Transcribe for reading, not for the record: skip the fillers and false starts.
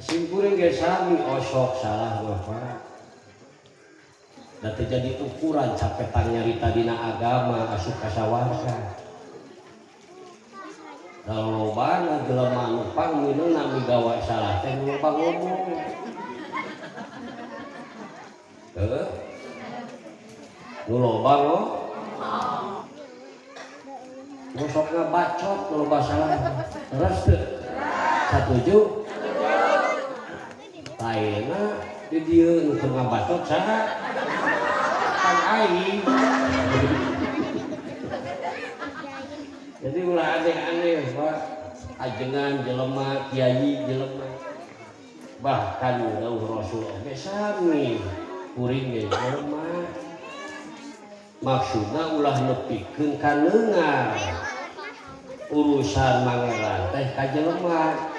Simkuring ge sami osok salah mah Pak. Da teu jadi ukuran capetang nyarita dina agama asup ka sawarga. Da lobana jelema nu pangmineuna migawa salah teh nu loba ngomong. Heuh. Nu loba ngomong. Nu sok ngabacot nu loba salah. Terus teu? Satuju? Lainna di dieu nu keur ngabacot saha? Kan aing. Jadi ulah aneh-aneh Pak. Ajengan jelema, kiai jelema. Bahkan dawuh Rasul oge sami. Kuring ge jelema. Maksudna ulah nepikeun ka neungar. Urusan mangeran teh ka jelema.